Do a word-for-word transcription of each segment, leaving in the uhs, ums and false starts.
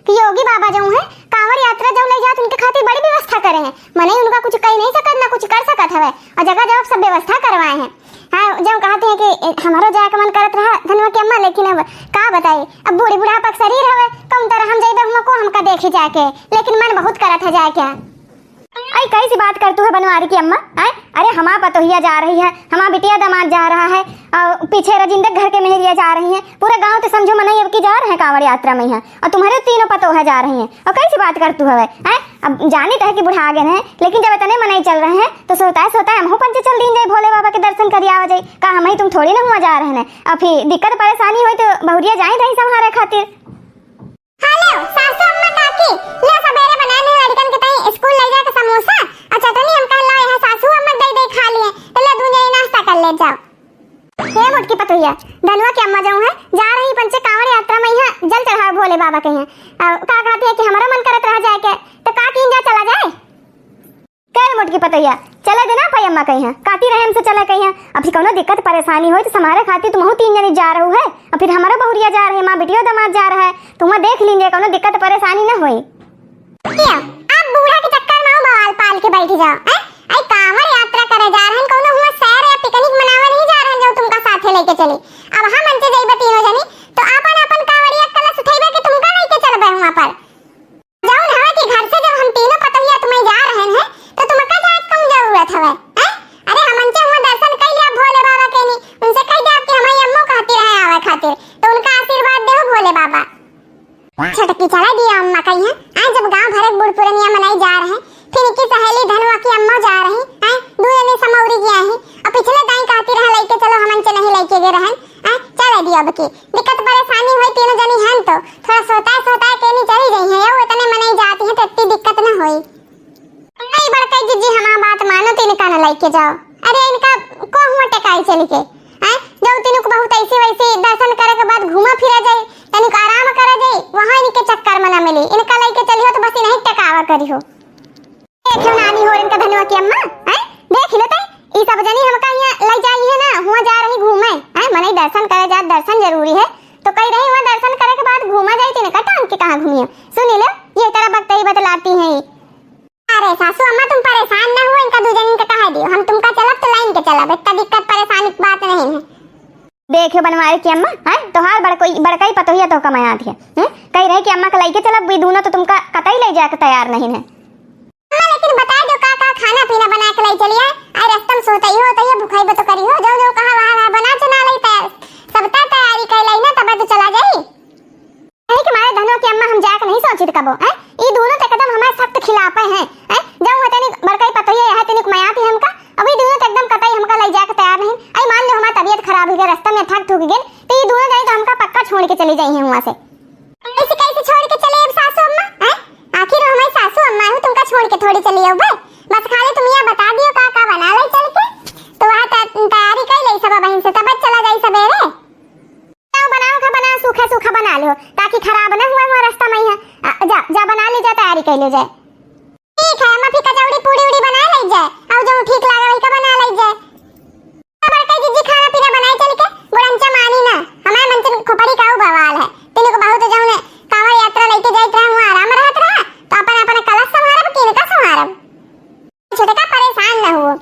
कि योगी बाबा जौन है, कांवड़ यात्रा जौन लइ जात, उनके खातिर बड़ी व्यवस्था करे हैं। मनई उनका कुछ कहि नहीं सकत, ना कुछ कर सकत हवे, और जगह जगह सब व्यवस्था करवाए हैं। हाँ, जौन कहत हैं कि ए, हमरो जाए के मन करत रहा धनवा की अम्मा, लेकिन अब का बताई, अब बूढ़ी बुढ़ापा के शरीर हवे, कौन तरह हम जइबे हुआं, को हमका देखी जाके, लेकिन मन बहुत करत है जाए के। अई कैसी बात करतू है बनवारी की अम्मा, हैं? अरे हमार पतोहिया जा रही है, हमार बिटिया दामाद जा रहा है, और पीछे रजिंदर घर के मेहरिया जा रही हैं, पूरा गांव तो समझो मनई अब की जा रहे हैं कांवड़ यात्रा में है, और तुम्हारे तीनों पतोह जा रही हैं, और कैसी बात करतू हवे, हैं? अब जानित है कि बुढ़ा गए हैं, लेकिन जब इतने मनई चल रहे हैं तो सोता है सोता है हमहू पंचे चल दीन जाए, भोले बाबा के दर्शन करी आवा जाए। का हमही तुम थोड़ी ना हुआं जा रहे हैं, अब फिर दिक्कत परेशानी होई तो बहुरिया जाई रही संभारे खातिर। हेलो सासू अम्मा काकी, ले सबेरे बनाए हैं लड़कन के ताई स्कूल ले जाके समोसा और चटनी, हम कहला यहाँ सासू अम्मा दे दे खा लिए, तो ले दूं ये नाश्ता कर ले जाओ। हे मोटकी पतोहिया, धनुआ की अम्मा जौन है, जा रही पंचे कांवड़ यात्रा में, यहाँ जल चढ़ावे भोले बाबा के यहाँ। अब का कहती है कि हमारा मन करत रहा जाए के, तो का कीन जा, चला जाए? कह रे मोटकी पतोहिया, चले देना भाई अम्मा कहीं, काती रहे हमसे चले कहीं। अब फिर कौनो दिक्कत परेशानी होई तो समारे खातिर तुमहू तीन जनी जा रहू है, और फिर हमारा बहुरिया जा रहे, माँ बिटियो दामाद जा रहा है, तो वहाँ देख लीजिए कौनो दिक्कत परेशानी न होई। किया, आप बूढ़ा के चक्कर में बवाल पाल के बैठ जाओ, हैं? आई कांवड़ यात्रा करे जा रहन, कौनो हुआ सैर या पिकनिक मनावे नहीं जा रहन, जो तुमका साथे लेके चली। अब हम अंचे जइबे तीनों जनी, तो आपन आपन कांवड़िया कलश उठइबे कि तुमका लेके चलबे हुआ पर? जौन हवे कि घर से जब हम तीनों पतोहिया तुम्हें जा रहन हैं, तो तुमका जाए के कौन जरूरत हवे, हैं? अरे हम अंचे हुआ दर्शन कइ लिया भोले बाबा के नी, उनसे कह दे कि हमारी अम्मो कहती रहे आवे खातिर, तो उनका आशीर्वाद देहु भोले बाबा। छोटकी चला दिया अम्मा कही है। आज जब गांव भर के बूढ़ पुरनिया मनई जा रहे, फिर इनकी सहेली धनुआ की अम्मा जा रही, हैं? दू जनी समौरी गया ही। और पिछले दाई कहती रहा, "लेके चलो, हमन से नहीं लेके गए रहन।" हैं? चला दिया अब की दिक्कत परेशानी हुई, तीनों जनी हन तो थोड़ा सोता सोता के नी चली गई है, यो इतने मनई जाती है तो इतनी दिक्कत न होई। नहीं बड़कई जिज्जी, हमार बात मानो तो इनका न लेके जाओ। अरे इनका को हुआ टेकाई चली के, हैं? जब तीनों को बहुत ऐसी वैसी दर्शन करे के बाद घूमा फिरा जाए, तनिक आराम करा जाए, वहाँ इनके चक्कर में न मिली। इनका लेके चलियो तो बस इन्हीं टेकावा करियो। देखियो नानी हो इनका धनुआ की अम्मा, हैं? देख लो ते, ई सब जनी हमका यहाँ ले जाई है ना, हुआ जा रही घूमे, हैं? मनई दर्शन करे जात, दर्शन जरूरी है, तो कही रही हुआ दर्शन करे के बाद घूमा जाई, तो इनका टांग के कहाँ घूमियो? सुनी लो, ये तरह बकतई बतलाती हैं। अरे सासू अम्मा, तुम परेशान ना हो, इनका दू जनी का कहा दियो, हम तुमका चलब तो लाइन के चलब, इतना दिक्कत परेशानी की बात नहीं है। देखियो बनवारी की अम्मा, हैं? तोहार बड़कोई, बड़कई पतोहिया तो कमायात है, हैं? कही रही कि अम्मा के लइके चलब, वी दोनों तो तुमका कतई ले जाके तैयार नहीं है। अम्मा, लेकिन बता दो का का खाना पीना बना के ले चलिए। आई रस्तम सोतई हो, तइयो भुखाई बतो करी हो, जो जो कहा वहाँ वहाँ बना चुना ले तैयार, सब तय तैयारी कर लाई ना, तब तो चला जाई। यही के मारे धनुआ की अम्मा हम जाके नहीं सोचित कबो, हैं? ई दोनों तो एकदम हमारे सख्त खिलाफे हैं, हैं? जब वो तनी बड़कई पतोहिया है, तनी मयात ही हमका, अब ई दोनों तो एकदम कतई हमका ले जाके तैयार नहीं। आई मान लो हमारी तबीयत खराब हुई गई, रास्ते में थक थुक गए, तो ई दोनों जाए तो हमका पक्का छोड़ के चली जाई हैं वहाँ से। ऐसे कैसे छोड़ के चले अब सासू अम्मा, हैं? आखिर वो हमारी सासू अम्मा है, तुमका छोड़ के थोड़ी चली आऊ बे। बस खाली तुम यह बता दियो का का बना ले चल के, तो वहाँ त-, तैयारी कर ले सब बहन से, तब चला जाई सबेरे। बनाओ, बनाओ, खा बना, सूखा, सूखा बना लियो, ताकि खराब न हुआ, हुआ रास्ता में ही है। आ, जा, जा, बना ले जा, तैयारी कर ले जाए। ठीक है, अम्मा फिर कचौड़ी, पूड़ी, उड़ी बना ले जाए, और जो ठीक लागे, वही का बना ले जाए। बड़का जीजी खाना पीना बनाए चल के, बुढ़नचा मानी ना, हमारे मंचन खोपड़ी का बवाल है। तीनों को बहुत जौन कांवड़ यात्रा लेके जाइत रहा, हुआ आराम रहत रहा, तो अपन, अपन कलश संभारब, किन का संभारब? छोटका परेशान न हुओ।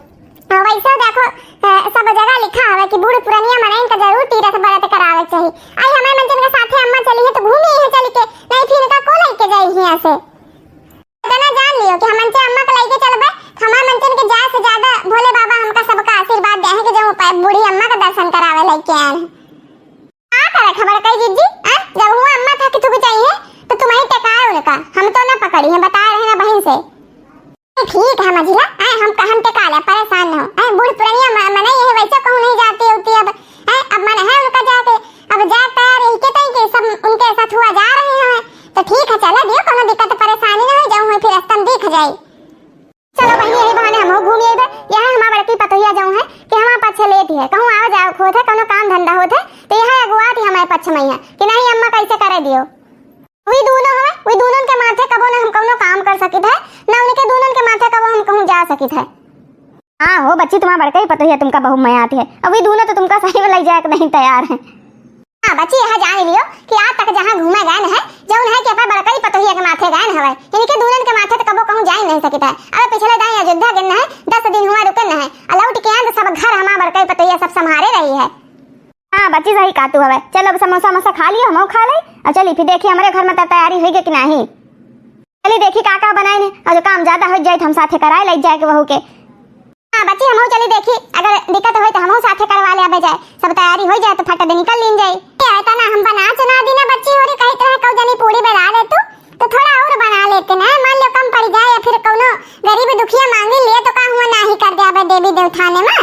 हाँ, वैसे देखो, अ, सब जगह लिखा हवे कि बूढ़ पुरनिया मनइन का जरूर तीरथ बरत करावे के चाही। आई हमारे मंचन के साथे अम्मा चली है तो घूमी है चल के, नहीं फिर इनका को लेके जाई हियां से। इतना जान लियो कि हम मंचन अम्मा के लेके चलबे, तो हमारे मंचन के ज्यादा से ज्यादा भोले बाबा हमका सबका आशीर्वाद दे हैं कि जो प-, बूढ़ी अम्मा का दर्शन करावे लेके आए हैं। का करे खबर कही जीजी, आ? जब हुआ अम्मा थकी थुकी चाहिए, तो तुम्हें टेकाए उनका, हम तो ना पकड़ी हैं, बता रहे ना बहन से। ठीक है मझिला, आए हम कहम टेका ले, परेशान न हो। आए बूढ़ पुरनिया म-, मने यही वैसे कहूँ नहीं जाती होती अब, आए अब मन है उनका जाके, अब जाए तैयार यही के तई के सब उनके साथ हुआ जा रहे हैं, तो ठीक है चला दियो, कोनो दिक्कत परेशानी न हो, जाऊँ फिर रास्ता में दिख जाई। चलो बहिनी, यही बहाने हमहू घूम अइबे। यह हमार बड़की पतोहिया जौन है कि हमार पाछे लेत है, कहूँ आवे जाए होत है, कौनो काम धंधा होत है, तो यह अगुआत ही हमारे पक्ष में है कि नहीं अम्मा कैसे करे दियो। वी दोनों हवे, वी दोनों के माथे कबो ना हम कौनो काम कर सकित है, ना उनके दोनों के माथे कबो हम कहूँ जा सकित है। हाँ हो बच्ची, तुम्हार बड़का ही पतोहिया तुमका बहुत मयात है, और वी दोनों तो तुमका सही में ले जाए के नहीं तैयार है। हाँ बच्ची, यह जान लियो कि आज तक जहाँ घूमे गए हैं, जौन है कि अपन बड़का ही पतोहिया के माथे गए न हवे, इनके दूनन के माथे त कबो कहूँ जाई नहीं सकित है। अब पिछले दाई अयोध्या गए न है, दस दिन हुआ रुके न है, और लौट के आए त सब घर हमार बड़कई पतोहिया सब संभारे रही है। हाँ बच्ची, सही कहा तू हवे। चलो अब समोसा वमोसा खा लियो, हमहू खा ले, और चली फिर देखी हमरे घर में त तैयारी होई गई कि नहीं। चली देखी का का बनाए ने, और जो काम ज्यादा हो जाए त हम साथे कराए ले जाए के बहू के। हाँ बच्ची, हमहू चली देखी, अगर दिक्कत होई त हमहू साथे करवा ले आबे जाए, सब तैयारी हो जाए त फट दे निकल लीन जाए। ये है तना हम बना चुना दी ना बच्ची, होरी कही तरह कऊ जनी पूरी बेला दे तू, तो थोड़ा और बना लेते ना, मान लो कम पड़ जाए या फिर कौनो गरीब दुखिया मांगी लिए तो का हुआ नाही कर दे आबे देवी देवथाने में।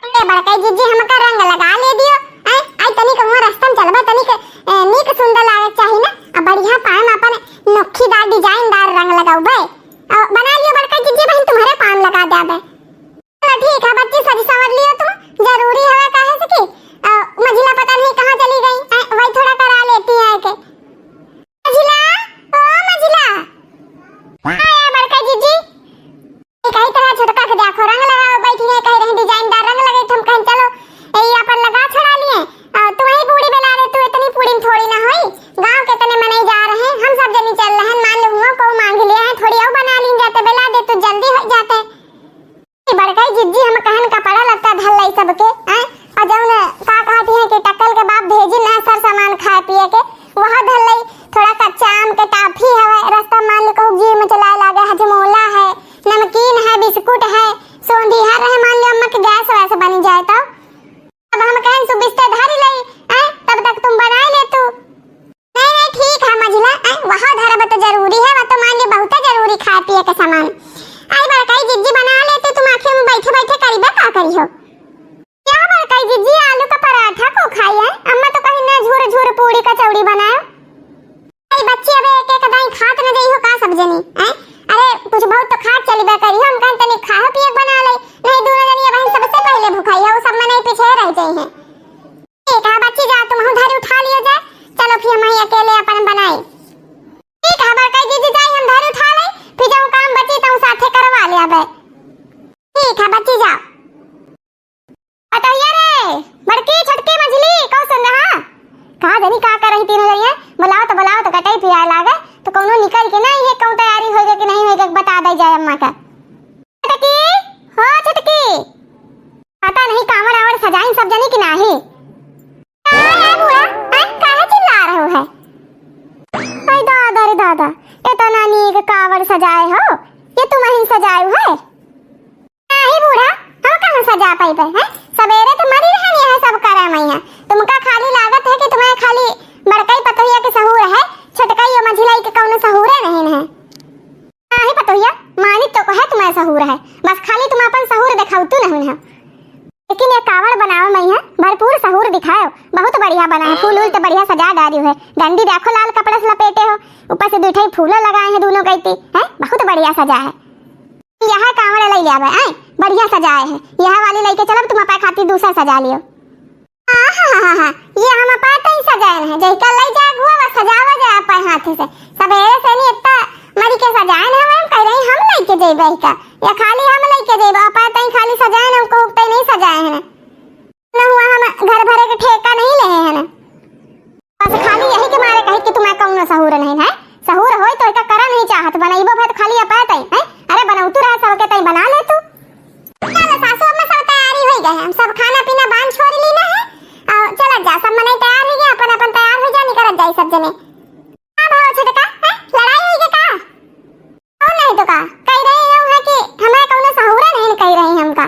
ए बड़कई जिज्जी, हमका रंग लगा ले दियो। आय, आय तनिक हुआ रस्ता में चलबे, तनिक, ए, नीक सुंदर लागे चाही ना। अब बढ़िया पाए में अपन नोखीदार, डिजाइनदार रंग लगाउबे। अ, बना लियो बड़कई जिज्जी, बहिन तुम्हारे पाए में लगा देबे। चलो ठीक है बच्ची, सज संवर लियो तुम, जरूरी हवे काहे से कि, अ, मझिला पता नहीं कहाँ चली गई। आय, वही थोड़ा करा लेती है के। मझिला, ओ मझिला। आया बड़का जिज्जी। ई कही तरह छोटका के देखो, रंग लगाओ, बैठी है, कही रही डिजाइनदार रंग लगे, हम कहें चलो, ए, ई अपन लगा छुड़ा लिए। आ, तू वही पूड़ी बेला दे, तू इतनी पूड़ी में थोड़ी ना होई, गाँव के इतने मनई जा रहे हैं, हम सब जनी चल रहे हैं, मान लो हुआ को मांग लिया है, थोड़ी और बना लीन जाते, बेला दे, तू जल्दी हो जाते। ई बड़कई जिज्जी हम कहन कपड़ा लत्ता धर लई सबके, हैं? और जौन का कहती हैं कि टक्कल के बाप भेजी ना सर सामान खाए पिए के, वह धर लई। थोड़ा कच्चा आम के टाफी हवे, रस्ता मान लो कहूँ जी में चलाए लागे, हजमोला है, नमकीन है, बिस्कुट है, सोंधी हर रहे, मान लो अम्मा के गैस वैस बनी जाए तो। अब हम कहन सुबिस्ते धर लई, हैं? तब तक तुम बनाए ले तू। नहीं, नहीं, ठीक है मझिला, आय, वहाँ धरब तो जरूरी है, वह तो मान ली बहुत जरूरी खाए पिए के सामान। आई बड़काई जिज्जी बना ले, तो तुम आखिर में बैठे बैठे करीबा का करी हो? क्या बड़काई जिज्जी, आलू का पराठा को खाई है? अम्मा तो कहीं ना झूर झूर पूड़ी कचौड़ी बनाओ। आई बच्ची, अब एक एक दाई खात न जाई हो का सब जनी, हैं? अरे कुछ बहुत तो खात चली बे करी हो, हम कहन तनी खाए पिए बना ले, नहीं दोनों जनी अब हम सबसे पहले भुखाई है, वो सब मने पीछे रह जाई हैं। ठीक है बच्ची, जा तुम धरी उठा लियो जाए। चलो फिर हम ही अकेले अपन बनाई। ठीक है बड़काई दीदी, जाई हम धरी उठा ले, फिर जब काम बची तो साथे करवा ले अबे। ठीक है बच्ची, जाओ। पतोहिया रे, बड़की, छोटकी, मझली, कौन सुन रहा? कहाँ जानी का कर रही तीनों जनिया? बुलाओ तो बुलाओ तो कटई पिराए लागे, तो कौनो निकल के नहीं है, कौन तैयारी होइगे कि नहीं होइगे, बता दे जाए अम्मा का। छोटकी, हो छोटकी, पता नहीं कांवर आंवर सजाइन सब जनी कि नाही। का है बुआ? हैं? काहे चिल्ला रहो है? अरे दादा रे दादा, इतना नीक कांवर सजाए हो, ये तुम ही सजाए हो है? नाही बूढ़ा, हम कहाँ सजा पाइबे हैं? सबेरे तो मरी रहन यहाँ सब करे मैया। तुमका खाली लागत है कि तुम्हें खाली बड़कई पतोहिया के सहूर है, छोटकई और मझिलाई के कौनो सहूरे नहीं है। नाही पतोहिया, मानित तो है तुम्हारा सहूर है, बस खाली तुम अपन सहूर देखाउतू नहीं है। लेकिन ये कांवर बनावे में है, भरपूर सहूर दिखायो, बहुत बढ़िया बना है, फूल उल तो बढ़िया सजा डारी है, डंडी देखो लाल कपड़ा से लपेटे हो, ऊपर से दुठई फूलो लगाए हैं दोनों गईती, हैं, बहुत बढ़िया सजा है। यह कांवर ले ले आवे, आए, बढ़िया सजाए है, यह वाली लेके चलब, तुम अपने खातिर दूसरा सजा लियो। हाँ, हाँ, हाँ, हाँ, ये हम अपने तई सजाए हैं, जहिका ले जाए हुआ, बस सजावा जाए अपने हाथे से। सबेरे से नहीं इतना मरी के सजाए हैं, हम कह रही हम लेके जेबे का, या खाली हम लेके जेबे, अपने तई खाली सजाए हैं, हमको उगते नहीं सजाए हैं। न हुआ हम घर भरे के ठेका नहीं ले हैं। बस खाली यही के मारे कही कि तुम्हें कौनो सहूर नहीं है, सहूर होई तो एका करा नहीं चाहत, बनइबो भर खाली अपने तई है। अरे बनौतू रहे सबके तई बना ले तू। चलो सासू, अब में सब तैयारी हो गए, हम सब खाना पीना बांध छोड़ ली ना है। और चलत जा, सब मनई तैयार हो गया, अपन अपन तैयार हो जा, निकलत जाई सब जने। हाँ भाव छोटका, हैं? लड़ाई हुई के का? और नहीं तो का, कह रहे हो है कि हमारे कौनो सहूरा नहीं कह रही हमका।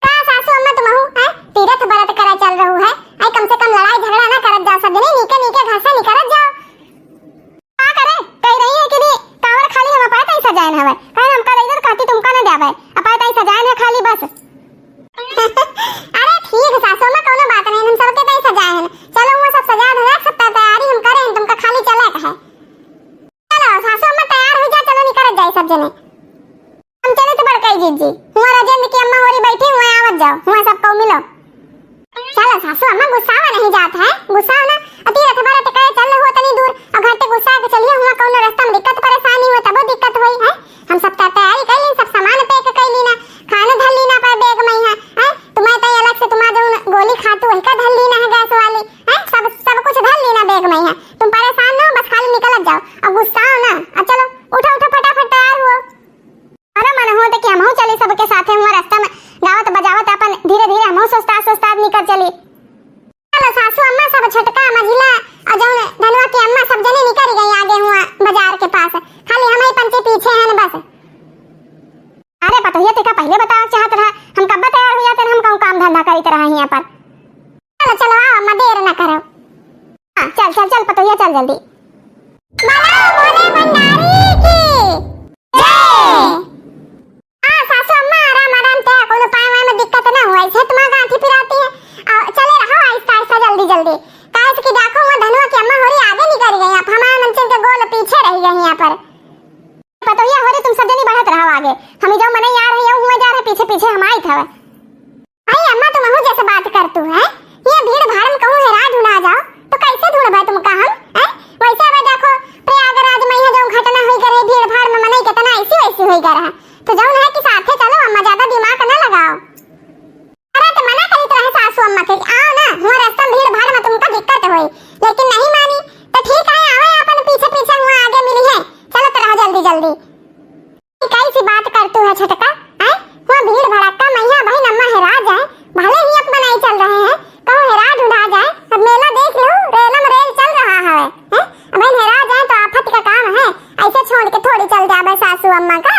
का सासू अम्मा तुम हो, हैं? तीरथ व्रत करा चल रहू है, आई कम से कम लड़ाई झगड़ा ना करत जाओ, सब जने नीके नीके घर से निकलत जाओ। का करे? कह रही है कि नहीं, कांवर खाली हम अपने तई सजाए न हवे। कहे हमका दे दो तो कहती तुमका न जावे। अपने तई सजाए न खाली बस। अरे ठीक है सासू अम्मा, कौनो बात नहीं, हम सबके तई सजाए हैं। चलो वो सब सजा धजा, सब तैयारी हम करे हैं, तुमका खाली चले के है। चलो सासू अम्मा तैयार हो जा, चलो निकल जाए सब जने। हम चले तो बड़काई जीजी, हुआ राजेंद्र की अम्मा होरी बैठी, हुआ आवत जाओ, हुआ सबको मिलो। चलो सासू अम्मा, गुस्सावा नहीं जात है, गुस्सा ना, अति रथ भरत कहे चल हो तनी दूर, और घर ते गुस्सा के चलिए, हुआ कौनो रास्ता में दिक्कत परेशानी हो तबो दिक्कत होई है। हम सब त-, तैयारी कर ली, सब सामान पैक कर ली ना, खाना धर ली ना पर बैग में है, हैं? तुम्हें तो अलग से तुम्हारा जो गोली खातू वही का धर ली ना है गैस वाली, हैं? सब, सब कुछ धर ली ना बैग में है, तुम परेशान ना हो, बस खाली निकलत जाओ, अब गुस्साओ ना, अब चलो, उठो, उठो, फटाफट तैयार हुओ। अरे मन हो तो कि हमहू चली सबके साथे, हुआ रास्ता में गावत बजावत अपन धीरे धीरे हमहू सुस्तात सुस्तात निकल चली। चलो सासू अम्मा सब, छोटका मझिला और जौन धनुआ के अम्मा सब जने निकल गई आगे हुआ बाजार के पास, खाली हम ही पंचे पीछे हैं बस। अरे पतोहिया, तेका पहले बतावे चाहत रहा, हम कब्बे तैयार हो जाते, हम कहूँ काम धंधा करीत रहा यहाँ पर। चलो चलो आओ अम्मा, देर ना करो। हाँ चल चल चल पतोहिया, चल जल्दी। बोलो भोले भंडारी की जय। हाँ सासू अम्मा, आराम आराम से, कोनो पाँव वाँव में दिक्कत ना हुआ, इसे तुम्हारा गांठी पिराती है। आ, चले रहो आहिस्ता आहिस्ता, जल्दी जल्दी, काहे से कि देखो वो धनुआ की अम्मा होरी आगे निकल गई, अब हमारे मनचन के गोल पीछे रह गई यहाँ पर। पतोहिया होरी, तुम सब जनी बढ़त रहो आगे, हम ही जो मनई आ रहे हैं, हुआ जा रहे, पीछे पीछे हम आई था। अरे अम्मा, तुम अहू जैसे बात कर तू है, ये भीड़ भाड़ में कहूँ हेरा ढूंढा जाओ तो कैसे ढूंढबे तुमका हम, हैं? वैसे अब देखो, प्रयागराज में यहाँ जो घटना हुई करे, भीड़ भाड़ में मनई कितना ऐसी वैसी हुई करे है, तो जौन है कि साथे चलो अम्मा, ज्यादा दिमाग ना लगाओ। अरे तो मना करी तो रहे सासू अम्मा के, आओ ना, हुआ रास्ता में भीड़ भाड़ में तुमका दिक्कत होई, लेकिन नहीं मानी। तो ठीक है, आवे अपन पीछे पीछे, हुआ आगे मिली है, चलो तो रहो जल्दी जल्दी। ई कैसी बात करतू है छोटका, हैं? हुआ भीड़ भड़क्का में यहाँ बहिन अम्मा हेरा जाए, भले ही अपना नहीं चल रहे हैं, कहूँ हेरा ढूंढा जाए। अब मेला देख लो, रेलम रेल चल रहा है, हैं? अब बहिन हेरा जाए तो आफत का काम है, ऐसे छोड़ के थोड़ी चल जाबे सासू अम्मा का।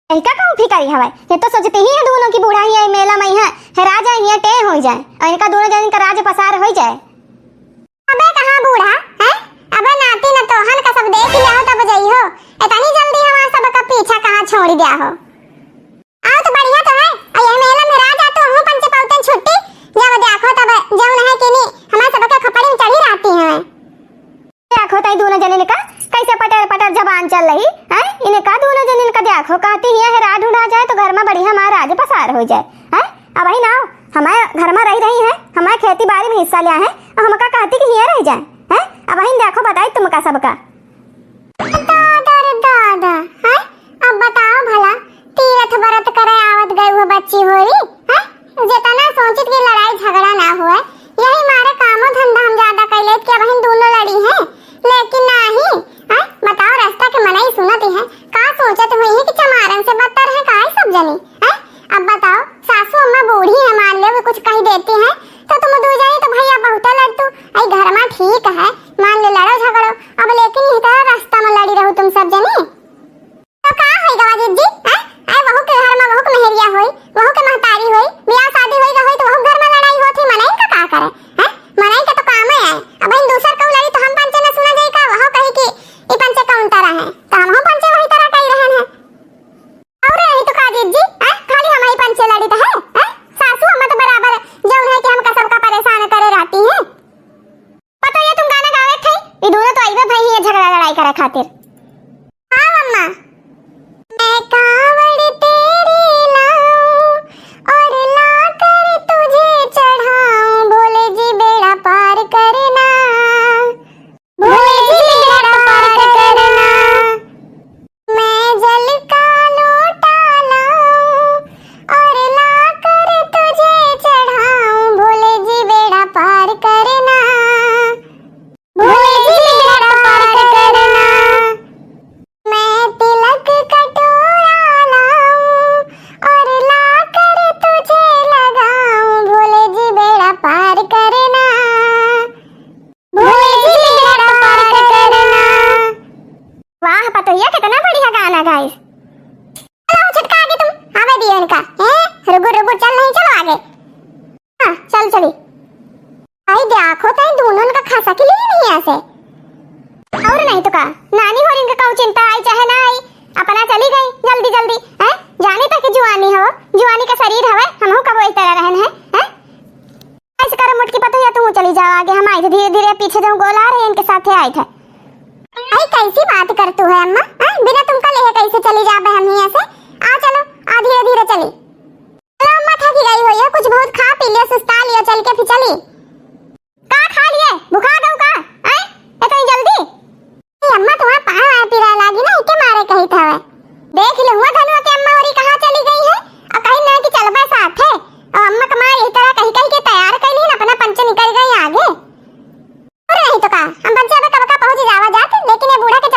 इनका कहूँ फिकर ही हवे, ये तो सोचती ही है दोनों की बूढ़ा ही है, मेला में यहाँ हेरा जाए, यहाँ टें हो जाए, और इनका दोनों जन का राज पसार हो जाए। अबे कहाँ बूढ़ा, हैं? अबे नाती नतोहन का सब देख लिया हो तब जइहो। इतनी जल्दी हमार सबका पीछा कहाँ छोड़ दिया हो? आओ तो बढ़िया तो है। और यह मेला में राजा तो हूँ पंचे पावतन छुट्टी। जब देखो तब जौन है कि नहीं हमार सबका खपड़ी में चढ़ी रहती हैं। देखो ताई दोनों जने का कैसे पटर पटर जबान चल रही, हैं? इन्हें का दोनों जने का देखो कहती है, है राज उड़ा जाए तो घर में बढ़िया हमारा राज पसार हो जाए, हैं? अब वही ना हमारे घर में रही रही है, हमारे खेती बाड़ी में हिस्सा लिया है, और हमका कहती कि हियाँ रह जाए, हैं? अब वही देखो बताई तुमका सबका। दादा रे दादा, हैं? अब बताओ भला, तीरथ व्रत करे आवत गए वो बच्ची होई, हैं? जितना सोचित कि लड़ाई झगड़ा ना हुए, यही मारे कामो धंधा हम ज्यादा कर लेत कि अब हम दोनों लड़ी हैं, लेकिन नहीं, हैं? बताओ, रास्ता के मनई सुनत हैं, का सोचत हुई है कि चमारन से बदतर है का सब जनी, हैं? अब बताओ, सासू अम्मा बूढ़ी है, मान लो कि कुछ कह देती हैं, तो तुम दू जनी तो भैया बहुते लड़तू, आई घर में ठीक है, मान ले लड़ो झगड़ो, अब लेकिन यही तरह रास्ता में लड़ी रहू तुम सब जनी। तो का होई गवा जीजी, हैं? आए वहू के घर में वहू के मेहरिया होई, वहू के महतारी होई, बियाह शादी होई गई तो वहू घर में लड़ाई होत ही, मनई का का करे, हैं? मनई का तो काम है, अब इन दूसर कहू लड़ी तो हम पंचे न सुना जाई का, वहू कही कि ई पंचे कौन तरह है, तो हम पंचे वही तरह कही रहन है। और नहीं तो का जीजी, हैं? खाली हम ही पंचे लड़ी तो है, हैं? सासू हम तो बराबर जौन है कि हमका सबका परेशान करे रहती हैं। पता ये तुम गाना गावे थे, ये दोनों तो आइबे भाई ये झगड़ा लड़ाई करे खातिर। हाँ मम्मा। मैं कावड़ तेरी लाऊं और लाकर तुझे चढ़ाऊं, भोले जी बेड़ा पार करना, भोले जी बेड़ा पार करना। मैं जल का लोटा लाऊं और लाकर तुझे चढ़ाऊं, भोले जी बेड़ा पार करना, भोले जी बेड़ा पार करना। मैं तिलक कटोरा लाऊं और लाकर तुझे लगाऊं, भोले जी बेड़ा पार करना, भोले जी बेड़ा पार करना। वाह पतोहिया, कितना बढ़िया गाना गाइस। चलो छोटका आगे तुम, आवे दियो इनका। ए, रुगुर रुगुर चल नहीं, चलो आगे। हाँ, चल चली। आई देखो तो दोनों का खासा के लिए नहीं ऐसे। और नहीं तो का, नानी होरिन का कहूँ चिंता आई चाहे ना आई, अपना चली गई जल्दी जल्दी, हैं? जाने तक जुआनी हो, जुआनी का शरीर हवे, हमहू कब वही तरह रहन है, हैं? ऐसे करो मोटकी पतोहिया, तू चली जाओ आगे, हम आए थे धीरे धीरे, पीछे जो गोल आ रहे हैं इनके साथे आए थे। आई कैसी बात करतू है अम्मा, हैं? बिना तुमका लेहे कैसे चली जाबे हम यहाँ से? आ चलो, आ धीरे धीरे चली। चलो अम्मा, थकी गई हो ये, कुछ बहुत खा पी लियो, सुस्ता लियो, चल के फिर चली। का खा लिए? भुखा गऊ का? आए? इतनी जल्दी? ए अम्मा, तुम्हारा पाँव आए पिराए लागी ना, इके मारे कही था वह। देख ले हुआ धनुआ के अम्मा होरी कहाँ चली गई है, और कहीं ना कि चलबे साथे। और अम्मा के माँ यही तरह कही कही के तैयार कैली ना, अपना पंचे निकल गई आगे। अरे नहीं तो का, हम पंचे अबे कब का पहुँच जावा जात, लेकिन ये बूढ़ा के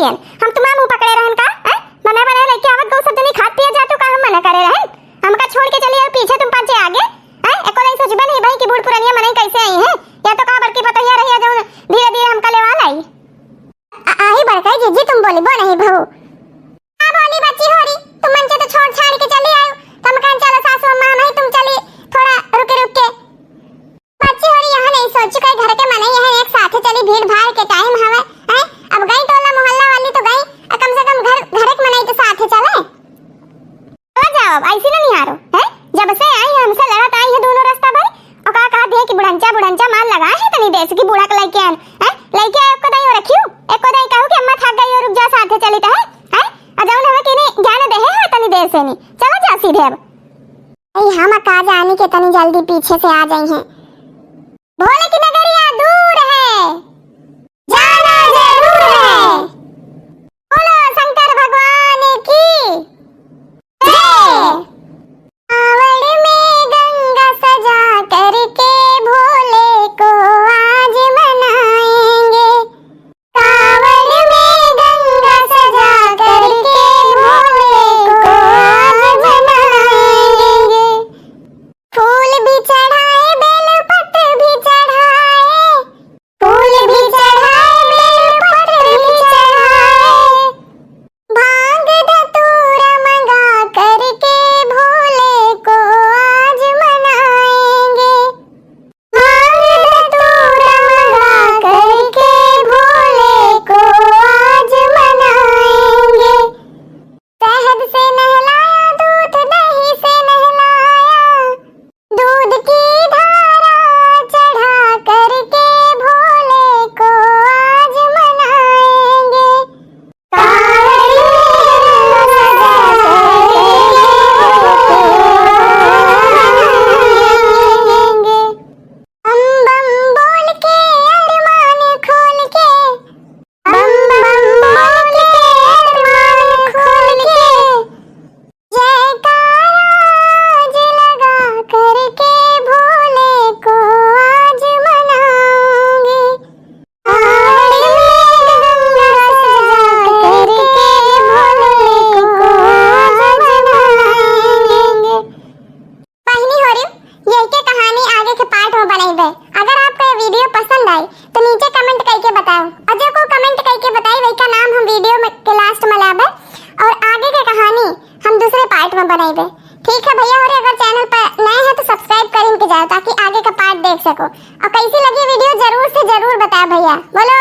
पियन। हम तुम्हार मुंह पकड़े रहन का? हैं? बने बने लेके आवत गौ सब जनी खात पिए जातू का हम मना करे रहन? हमका छोड़ के चली आऊ पीछे तुम पाछे आगे? हैं? एको नहीं सोचबे नहीं भाई कि बूढ़ पुरनिया मनई कैसे आई हैं? या तो का बड़की पतोहिया रही है जौन धीरे धीरे हमका लेवा लाई। आ-, आही बड़काई जीजी तुम बोली बो नहीं बहू। का बोली बच्ची होरी, तुम मन के तो छोड़ छाड़ के चली आऊ, तो हम कहन चलो सासू अम्मा हम ही तुम चली थोड़ा रुके रुक के। बच्ची होरी यहाँ नहीं सोचू कई घर के मनई यहाँ एक साथे चली, भीड़ भाड़ के टाइम हवे, हैं? अब गई टोला मोहल्ला वाली तो गई, आ कम से कम घर, घर के मनई तो साथे चले। चला जाओ, अब ऐसी ना निहारो, हैं? जब से आई है हमसे लड़त आई है दोनों रास्ता भाई, और का कहा दिए कि बुढ़ंचा, बुढ़ंचा मार लगा है तनी देर से कि बूढ़ा के लेके आन, हैं? लेके आए एको दाई और रखियो, एको दाई कहू कि अम्मा थक गई हो रुक जा साथे चली तो है, हैं? और जौन हमें किने ज्ञान दे है तनी देर से नहीं, चला जाओ सीधे अब। भाई हम का जानी के तनी जल्दी पीछे से आ जाई हैं। भोले की नगरिया दूर है, जाना जरूर है। बोलो शंकर भगवान की जय। कांवड़ में गंगा सजा करके भोले को आज मनाएंगे। कांवड़ में गंगा सजा करके भोले को आज मनाएंगे। फूल भी चढ़ाए, बेलपत्र भी चढ़ाए, फूल भी चढ़ाए, बेलपत्र भी चढ़ाए। भांग धतूरा मंगा करके भोले को आज मनाएंगे। भांग धतूरा मंगा करके भोले को आज मनाएंगे। शहद से नहलाया, दूध दही से नहलाया, दूध की धारा चढ़ा करके भोले को आज मनाएंगे। कांवड़ में रंग सजा करके भोले को आज मनाएंगे। बम बम बोल के अरमान खोल के, बम बम बोल के अरमान खोल के, जयकारा आज लगा करके भोले को आज मनाएंगे। कांवड़ में गंगा सजा करके भोले को आज मनाएंगे। बहिनी होरी, यही के कहानी आगे के part में बनइबे। अगर आपको ये video पसंद आई तो नीचे comment करके बताओ, और जो को comment करके बताई वही का नाम हम video में के last में लाबे, और आगे के कहानी हम दूसरे part में बनइबे। ठीक है भैया होरी, अगर channel पर नए हैं तो subscribe कर इनके जाओ ताकि आगे का part देख सको। और कैसी लगी video जरूर से जरूर बताओ भैया। बोलो